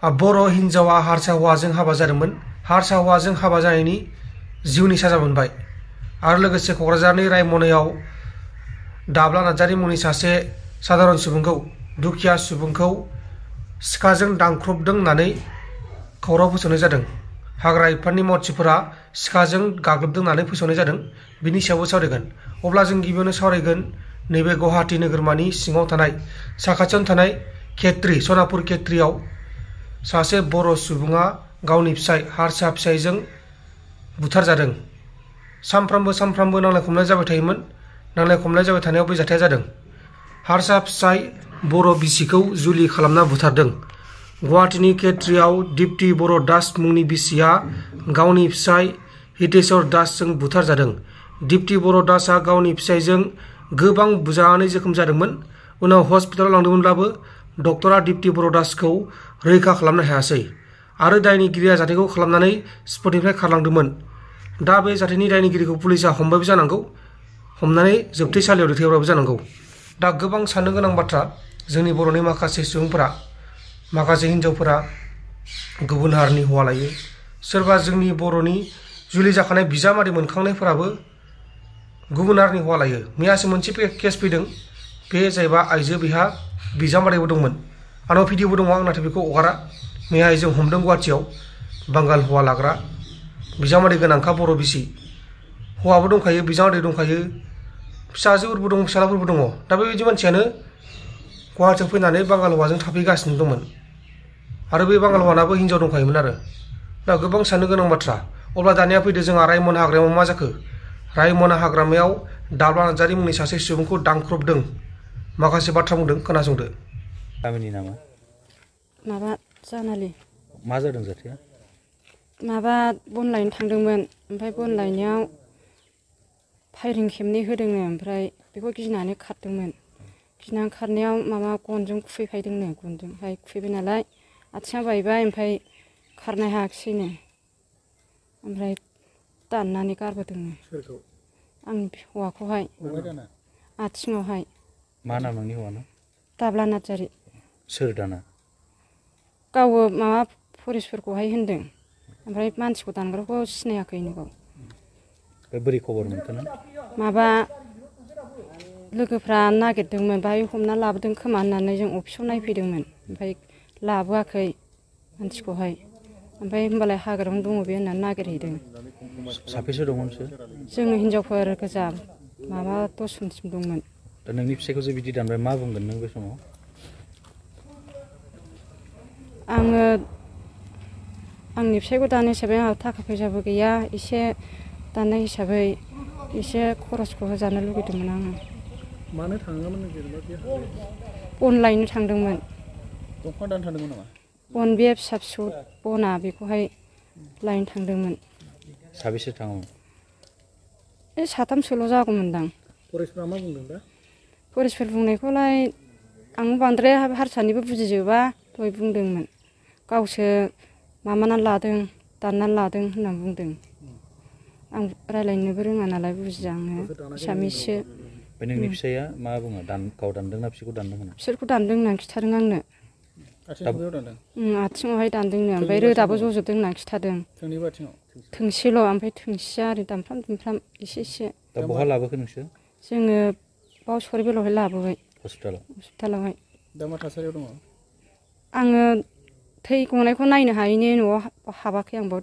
बर' हिन्जावा हारसा हौवाजों हाबा जादोंमोन। हारसा हौवाजों हाबा जानायनि जिउनि साजा मोनबाय। आरो लोगोसे क'क्राझारनि रायमनायाव दाब्ला नार्जारि मुंनि सासे सादारन सुबुंखौ दुखिया सुबुंखौ सिखाजों दानख्रबदों होननानै खौरां फोसावनाय जादों। हाग्रा बिफाननि मावथिफोरा सिखाजों गाग्लोबदों होननानै फोसावनाय जादों। बिनि सायावबो सावरायगोन। अब्ला जों गिबियावनो सावरायगोन नैबे गुवाहाटी नोगोरमानि सिङाव थानाय साखाथियावनो थानाय खेत्री सनापुर खेत्रीयाव सासे बर' सुबुङा गावनि फिसाय हारसा फिसायजों बुथारजादों। सानफ्रामबो नांलाय खमलाय जाबाय थायोमोन। नांलाय खमलाय जाबाय थानायाव बे जाथाया जादों। हारसा फिसाय बर' बिसिखौ जुलि खालामना बुथारदों। गुवाहाटीनि खेत्रीयाव दीप्ति बर' दास मुंनि बिसिया गावनि फिसाय हितेश्वर दासजों बुथारजादों। दीप्ति बर' दासआ गावनि फिसायजों गोबां बुजानानै जोखोम जादोंमोन। उनाव हस्पिटालाव लांदोंमोनब्लाबो डक्टरा दीप्ति बर' दासखौ रैखा खालामनो हायासै आरो दायनिगिरिया जाथायखौ खालामनानै स्पटनिफ्राय खारलांदोंमोन। दा बे जाथायनि दायनिगिरिखौ पुलिसा हमबायबो जानांगौ, हमनानै जोबथेसालियाव दैथायहरबायबो जानांगौ। दा गोबां साननो गोनां बाथ्रा, जोंनि बर'नि माखासे सुबुंफोरा, माखासे हिन्जावफोरा गुबुन हारिनि हौवा लायो। सोरबा जोंनि बर'नि जुलि जाखानाय बिजामादै मोनखांनायफोराबो गुबुन हारिनि हौवा लायो। मैयासो मोनसे केस फैदों। बे जाहैबाय आइजो, बेहा बिजामादैबो दंमोन। आंनाव भिडिअबो दङ, आं नाथाय बेखौ हगारा। मैया जों हमदों गुवाहाटीयाव बांगाल हौवा लाग्रा, बिजामादै गोनांखा बर' बिसि। हौवाबो दंखायो, बिजामादै दंखायो, फिसाजोफोरबो दं, फिसालाफोरबो दङ। दा बेबायदि मानसियानो गुवाहाटीयाव फैनानै बांगाल हौवाजों थाफैगासिनो दंमोन आरो बे बांगाल हौवानाबो हिन्जाव दंखायोमोन आरो। दा गोबां साननो गोनां बाथ्रा। अब्ला दानिया फैदो जोंहा रायमना हाग्रामायाव मा जाखो? रायमना हाग्रामायाव दाब्ला नार्जारि मुंनि सासे सुबुंखौ दानख्रबदों, माखासे बाथ्रा बुंदों, खोनासंदो। गामिनि नामा? माबा जानालि। मा जादों जाथाया? माबा बन लायनो थांदोंमोन, ओमफ्राय बन लायनायाव फायरिं खेबनै होदोंनो, ओमफ्राय बेखौ गिनानै खारदोंमोन। गिनानै खारनायाव माबा गनजों खुबैफायदोंनो, गनजोंहाय खुबैबाय नालाय आथिङा बायबाय, ओमफ्राय खारनो हायाखिसैनो, ओमफ्राय दाननानै गारबोदोंनो। सोरखौ? आंनि हौवाखौहाय। आथिङावहाय। मा नाम नोंनि हौवाना? दाब्ला नार्जारि। सोर दाना? गावबो माबा फरेस्टफोरखौहाय होनदों, ओमफ्राय मानसिखौ दानग्राखौ सिनायाखै गाव। बोरै खबर मोनखोनो? माबा लोगोफ्रा नागिरदोंमोन, बाहाय हमना लाबोदों खोमा होननानै जों अफिसाव नायफैदोंमोन, ओमफ्राय लाबोआखै मानसिखौहाय। ओमफ्राय होमबालाय हाग्रायावनो दङ बे होननानै नागिरहैदों। साबेसे दंमोन बिसोर? जोङो हिनजावफोर गोजा, माबा 10 जनसिम दंमोन। दा नोंनि फिसायखौ जे बिदि दानबाय, मा बुंगोन नों बे समाव? आङो आंनि फिसायखौ दानाय हिसाबै आंहा थाखा फैसाबो गैया, एसे दानाय हिसाबै एसे खरसखौ होजानो लुगैदोंमोन आङो। मानो थाङामोन जेनेबा बे बन लायनो थांदोंमोन। दंफां दाननो थांदोंमोन नामा? बन बे फिसा फिसौ बना, बेखौहाय लायनो थांदोंमोन। साबेसे थाङोमोन? बे साथामसोल' जागौमोनदां। फरेस्टफ्रा मा बुंदों दा? फरेस्टफोर बुंनायखौलाय आं बांद्राय हारसानिबो बुजिजोबा, दहाय बुंदोंमोन गावसो माबानानै लादों, दाननानै लादों होननानै बुंदों। आं रायज्लायनोबो रोङा नालाय, बुजिया आङो, एसामिससो। बे नोंनि फिसाइया मा बुङो? गाव दानदोंना बिसोरखौ दानदों होनो? बिसोरखौ दानदों होननानै खिन्थादों आंनो। आथिङावहाय दानदोंनो, ओमफ्राय रोदाबो जजोबदों होननानै खिन्थादों। थोंसेल', ओमफ्राय थोंसेया ओरै दानफ्राम दुमफ्राम एसे एसे। दा बहा लाबोखो नोंसोर? जोङो बाव सरिबिलावहाय लाबोबाय। हस्पिटालाव। दा मा थासारियाव दङ? आङो थै गनायखौ नायनो हायैनि न'आव हाबाखै आं बाव